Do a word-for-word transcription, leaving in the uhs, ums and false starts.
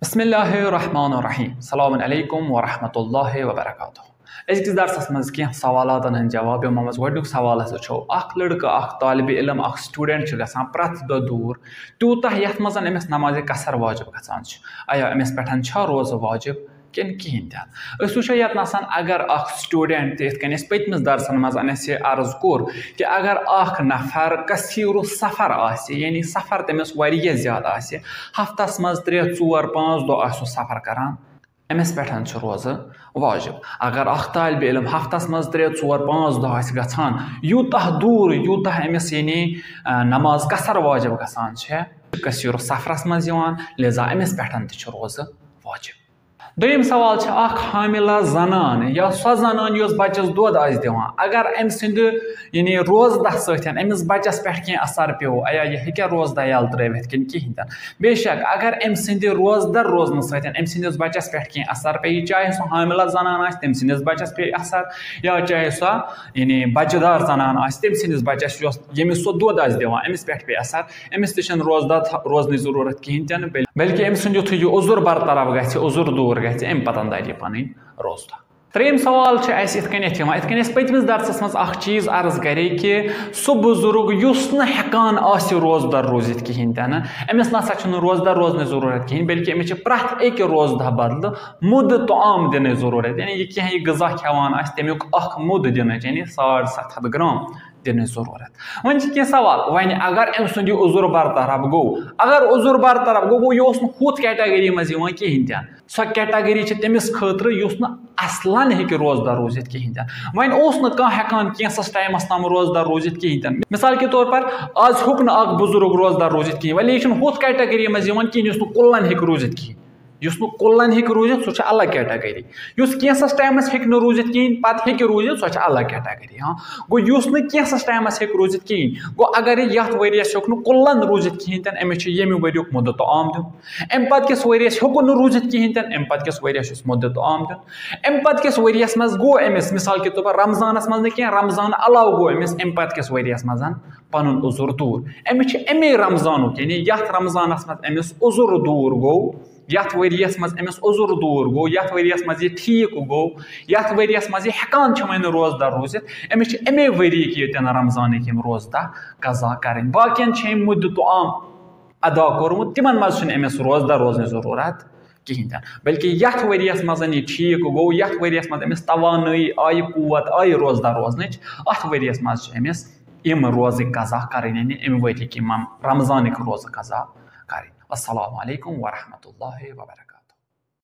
بسم اللہ الرحمن الرحیم۔ السلام علیکم ورحمۃ اللہ وبرکاتہ۔ أزکِس درسس منٛز کینٛہہ سوالاتن ہٕنٛدۍ جواب، یِمو منٛز گۄڈٕنیُک سوال ہسا چھُ، اکھ لڑکہٕ، اکھ طالب علم، اکھ student چھُ گژھان پرٛٮ۪تھ دۄہ دوٗر تیوٗتاہ یتھ منٛز أمِس نمازِ قصر واجب گژھان چھُ۔ آیا أمِس پٮ۪ٹھ چھا روزٕ واجب کِنہٕ کِہیٖنۍ تہِ نہٕ؟ أسۍ وٕچھو یتھ نسن، اگر اکھ student تہِ، یِتھ کٔنۍ أسۍ پٔتمِس درسن منٛز اَسہِ عرض کوٚر، کہِ اگر اکھ نفر کثیر السفر آسہِ، یعنی سفر تٔمِس واریاہ زیادٕ آسہِ، ہفتس منٛز ترٛےٚ، ژور، پانٛژھ دۄہ آسہِ سُہ سفر کران، أمِس پٮ۪ٹھ چھُ روزٕ واجب۔ اگر اکھ طالب علم ہفتس منٛز ترٛےٚ، ژور، پانٛژھ دۄہ آسہِ گژھان، یوٗتاہ دوٗر، یوٗتاہ أمِس، یعنی، آ، نماز قصر واجب گژھان چھےٚ، کثیر السفرس منٛز یِوان، لہذا أمِس پٮ۪ٹھ تہِ چھُ روزٕ واجب۔ دوٚیِم سوال چھِ، اکھ حاملہ زنان یا سۄ زنان یۄس بچس دۄد آسہِ دِوان، اگر أمۍ سٕنٛدِ، یعنی، روزدہ سۭتۍ أمِس بچس پٮ۪ٹھ کینٛہہ اثر پیوٚو، آیا یہِ ہیٚکیٛاہ روزدہ یَلہٕ ترٲوِتھ کِنہٕ کِہیٖنۍ تہِ نہٕ؟ بے شک، اگر أمۍ سٕنٛدِ روزدر روزنہٕ سۭتۍ أمۍ سٕنٛدِس بچس پٮ۪ٹھ کینٛہہ اثر پیٚیہِ، چاہے سۄ حاملہ زنان آسہِ، تٔمۍ سٕنٛدِس بچس پیٚیہِ اثر، یا چاہے سۄ، یعنی، بچہٕ دار زنان آسہِ، تٔمۍ سٕنٛدِس بچس، یۄس، ییٚمِس سۄ دۄد آسہِ دِوان، أمِس پٮ۪ٹھ پیٚیہِ اثر، أمِس تہِ چھَنہٕ روزدار تھا-، روزنٕچ ضروٗرت کِہیٖنۍ تہِ نہٕ، بٔلۍ-، بلکہِ أمۍ سُنٛد یُتھُے یہِ عذر برطرف گژھِ، عذر دوٗر گژھِ، اَمہِ پتہٕ دَرِ یہِ پَنٕنۍ روزدار۔ ترٛیٚیِم سوال چھُ اَسہِ یِتھ کٔنٮ۪تھ یِوان، یِتھ کٔنۍ اَسہِ پٔتمِس درسَس منٛز اَکھ چیٖز عرض کَرے کہِ سُہ بُزرگ یُس نہٕ ہٮ۪کان آسہِ روزدار روٗزِتھ کِہیٖنۍ تہِ نہٕ، أمِس نہ سا چھُنہٕ روزدار روزنٕچ ضروٗرت کِہیٖنۍ، بلکہِ أمِس چھِ پرٛٮ۪تھ أکہِ روزدہ بدلہٕ مُد طعام دِنٕچ ضروٗرت، یعنی یہِ کینٛہہ یہِ غذا کھٮ۪وان آسہِ، تَمیُک اَکھ مُد دِنٕچ، یعنی ساڑ ستھ ہَتھ گرام دِنٕچ ضروٗرت۔ وۄنۍ چھِ کینٛہہ سوال، وۄنۍ اگر أمۍ سُنٛد یہِ عذر برطرف گوٚو، اگر عذر برطرف گوٚو، گوٚو یہِ اوس نہٕ ہُتھ category منٛز یِوان کِہیٖنۍ تہِ نہٕ۔ سۄ category چھِ تٔمِس خٲطرٕ یُس نہٕ اصلاً ہیٚکہِ روزدار روٗزِتھ کِہیٖنۍ تہِ نہٕ۔ وۄنۍ اوس نہٕ کانٛہہ ہٮ۪کان کینٛژھس ٹایمَس تام روزدار روٗزِتھ کِہیٖنۍ تہِ نہٕ۔ مثال کے طور پر، آز ہیوٚک نہٕ اکھ بُزرگ روزدار روٗزِتھ کِہیٖنۍ، وۄنۍ یہِ چھُنہٕ ہُتھ category منٛز یِوان کِہیٖنۍ یُس نہٕ کُلَن ہیٚکہِ روٗزِتھ کِہیٖنۍ۔ یُس نہٕ کُلَن ہیٚکہِ روٗزِتھ، سُہ چھُ الگ category۔ یُس کینٛژھس ٹایمَس ہیٚکہِ نہٕ روٗزِتھ کِہیٖنۍ، پَتہٕ ہیٚکہِ روٗزِتھ، سۄ چھِ الگ category۔ ہاں، گوٚو یُس نہٕ کینٛژھس ٹایمَس ہیٚکہِ روٗزِتھ کِہیٖنۍ، گوٚو اگر یہِ یَتھ ؤریَس ہیوٚک نہٕ کُلَن روٗزِتھ کِہیٖنۍ تہِ نہٕ، أمِس چھُ ییٚمہِ ؤریُک مُدت عام دیُن۔ اَمہِ پَتہٕ کِس ؤریَس ہیوٚکُن نہٕ روٗزِتھ کِہیٖنۍ تہِ نہٕ، اَمہِ پَتہٕ کِس ؤریَس چھُس مُدت عام دیُن۔ اَمہِ پَتہٕ کِس ؤریَس منٛز گوٚو أمِس، مثال کے طور پر، رمضانَس منٛز نہٕ کینٛہہ، رمضان علاوٕ گوٚو أمِس اَمہِ پَتہٕ کِس ؤریَس منٛز پَنُن عذر دوٗر۔ أمِس چھِ اَمے رمضانُک، یعنی یَتھ رمضانَس منٛز أمِس عذر دوٗر گوٚو، یَتھ ؤریَس منٛز أمِس عذر دوٗر گوٚو، یَتھ ؤریَس منٛز یہِ ٹھیٖک گوٚو، یَتھ ؤریَس منٛز یہِ ہٮ۪کان چھِ وۄنۍ روزدار روٗزِتھ، أمِس چھِ اَمے ؤریِکۍ ییٚتٮ۪ن رمضانٕکۍ یِم روزدہ قضا کَرٕنۍ۔ باقیَن چھِ أمۍ مُدتُ عام ادا کوٚرمُت، تِمَن منٛز چھُنہٕ أمِس روزدار روزنٕچ ضروٗرت کِہیٖنۍ تہِ نہٕ۔ بلکہِ یَتھ ؤریَس منٛز یہِ ٹھیٖک گوٚو، یَتھ ؤریَس منٛز أمِس توانٲیی آیہِ، قوت آیہِ روزدار روزنٕچ، اَتھ ؤریَس منٛز چھِ أمِس یِم روزٕکۍ قضا کَرٕنۍ، یعنی اَمہِ ؤریِکۍ یِم رمضانٕکۍ روزٕ قضا کَرٕنۍ۔ السلام علیکم ورحمۃ اللہ وبرکاتہ۔